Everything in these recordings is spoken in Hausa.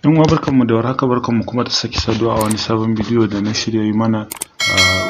Yan uwa, barkanmu da warhaka, barkanmu kuma da sake saduwa a wani sabon bidiyo da na shirya yi mana.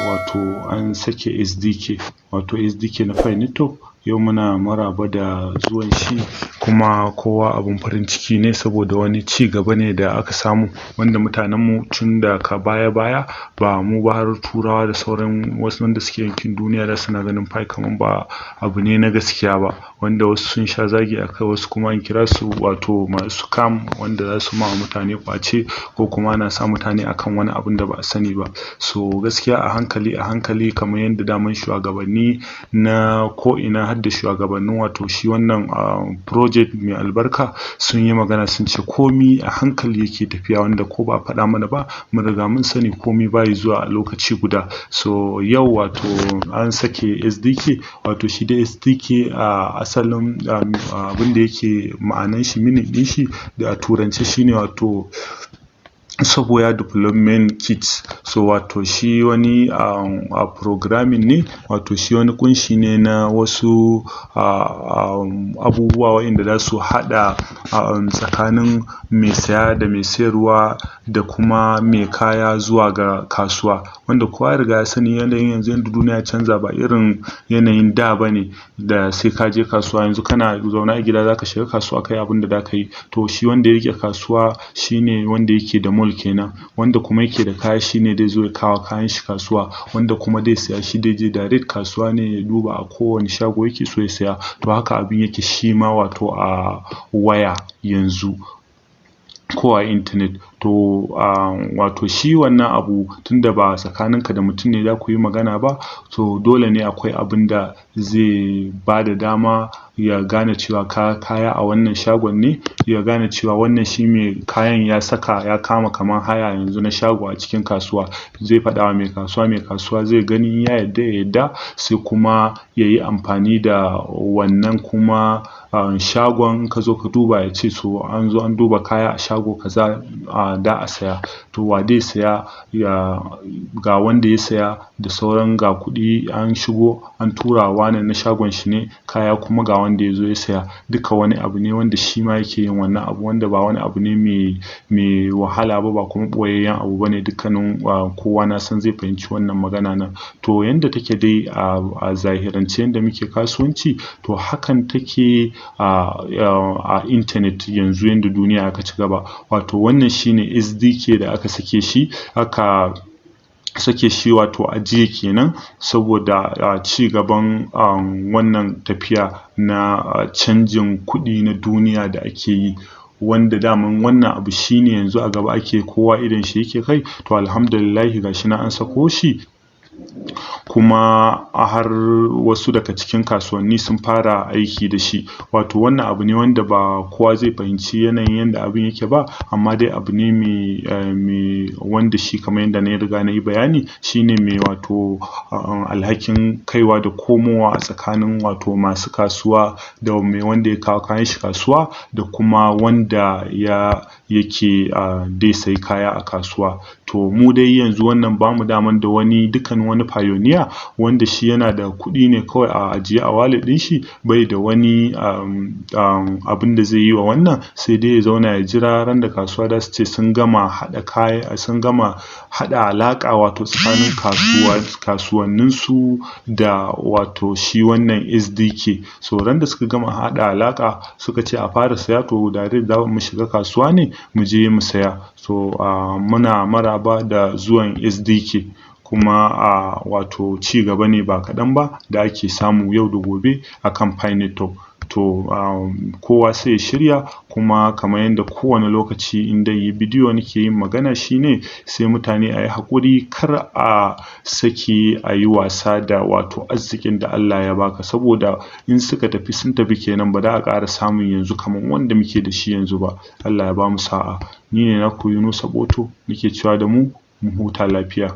Wato an sake SDK, wato SDK na Pi Network. Yau muna maraba da zuwan shi, kuma kowa abun farin ciki ne, saboda wani ci gaba ne da aka samu wanda mutanen mu tun daga baya baya, ba mu ba, har Turawa da sauran wasu wanda suke yankin duniya da suna ganin Pi kaman ba abu ne na gaskiya ba, wanda wasu sun sha zagi akai, wasu kuma an kira su wato masu scam, wanda zasu ma mutane ƙwace, ko kuma ana sa mutane akan wani abun da ba'a sani ba. So gaskiya, a hankali a hankali, kamar yanda daman shuwagabanni na ko ina, har da shuwagabannin wato shi wannan project mai albarka, sun yi magana, sun ce komi a hankali yake tafiya, wanda ko ba'a faɗa mana ba mun riga mun sani, komi bayi zuwa a lokaci guda. So yau wato an sake SDK. Wato shi dai SDK, a asalin abunda yake ma'anan shi, meaning ɗin shi da a Turance shine wato Software Development Kit. So wato shi wani programming ne, wato shi wani ƙunshi ne na wasu abubuwa wa'inda zasu haɗa tsakanin mai saya da mai sayarwa da kuma mai kaya zuwa ga kasuwa, wanda kowa ya riga ya sani yanayin yanzu, yanda duniya ya canza, ba irin yanayin da bane da sai kaje kasuwa. Yanzu kana zaune a gida zaka shiga kasuwa kayi abunda zaka yi. To shi wanda ya riƙe kasuwa shine wanda yake da mall kenan, wanda kuma yake da kaya shine zai zo ya kawo kayan shi kasuwa, wanda kuma zai siya shi zai je direct kasuwa ne ya duba a kowane shago yake so ya siya. To haka abun yake shima wato a waya yanzu ko a internet. To wato shi wannan abu, tunda ba tsakaninka da mutum ne zaku yi magana ba, to dole ne akwai abunda zai bada dama ya gane cewa ka kaya a wannan shagon ne, ya gane cewa wannan shi mai kayan ya saka ya kama kaman haya yanzu na shago a cikin kasuwa. Zai faɗa wa mai kasuwa, mai kasuwa zai gani, in ya yarda, ya yarda, sai kuma yayi amfani da wannan. Kuma shagon ka zo ka duba, ya ce so an zo an duba kaya a shago kaza, da a saya, to wa zai saya, ya ga wanda ya saya, da sauran ga kuɗi an shigo an tura wa wane na shagon shi ne kaya, kuma ga wanda ya zo ya saya. Duka wani abu ne wanda shi ma yake yin wannan abu, wanda ba wani abu ne mai wahala ba, ba kuma ɓoyayyen abu bane. Dukkanin kowa na san zai fahimci wannan magana na. To yanda take dai a zahirance, yanda muke kasuwanci, to hakan take a internet yanzu, yanda duniya aka ci gaba. Wato wannan shine SDK da aka sake shi, aka sake shi wato a jiya kenan, saboda ci gaban wannan tafiya na canjin kuɗi na duniya da ake yi, wanda daman wannan abu shine yanzu a gaba ake, kowa idon shi yake kai. To alhamdulillahi, gashi nan an sako shi, kuma har wasu daga cikin kasuwanni sun fara aiki da shi. Wato wannan abu ne wanda ba kowa zai fahimci yanayin yanda abun yake ba, amma dai abu ne mai wanda shi, kamar yanda na riga nayi bayani, shine mai wato alhakin kaiwa da komowa a tsakanin wato masu kasuwa da mai wanda ya kawo kayan shi kasuwa, da kuma wanda ya yake zai sayi kaya a kasuwa. To mu dai yanzu wannan bamu daman da wani dukkanin wani pioneer, wanda shi yana da kuɗi ne kawai a ajiye a wallet ɗin shi, bai da wani abunda zai yi wa wannan, sai dai ya zauna ya jira ran da kasuwa zasu ce sun gama haɗa kaya, sun gama haɗa alaƙa, wato tsakanin kasuwa, kasuwannin su da wato shi wannan SDK. So ran da suka gama haɗa alaƙa, suka ce a fara saya, to direct zamu shiga kasuwa ne mu je mu saya. So muna maraba da zuwan SDK, kuma wato ci gaba ne ba kaɗan ba da ake samu yau da gobe akan Pi Network. To kowa sai ya shirya. Kuma kamar yanda kowane lokaci in zan yi bidiyo nake yin magana, shine sai mutane ayi haƙuri, kar a sake ayi wasa da wato arzikin da Allah ya baka, saboda in suka tafi, sun tafi kenan, ba za a ƙara samun yanzu kaman wanda muke da shi yanzu ba. Allah ya bamu sa'a. Ni ne naku Yunusa Boto, nake cewa da mu mu huta lafiya.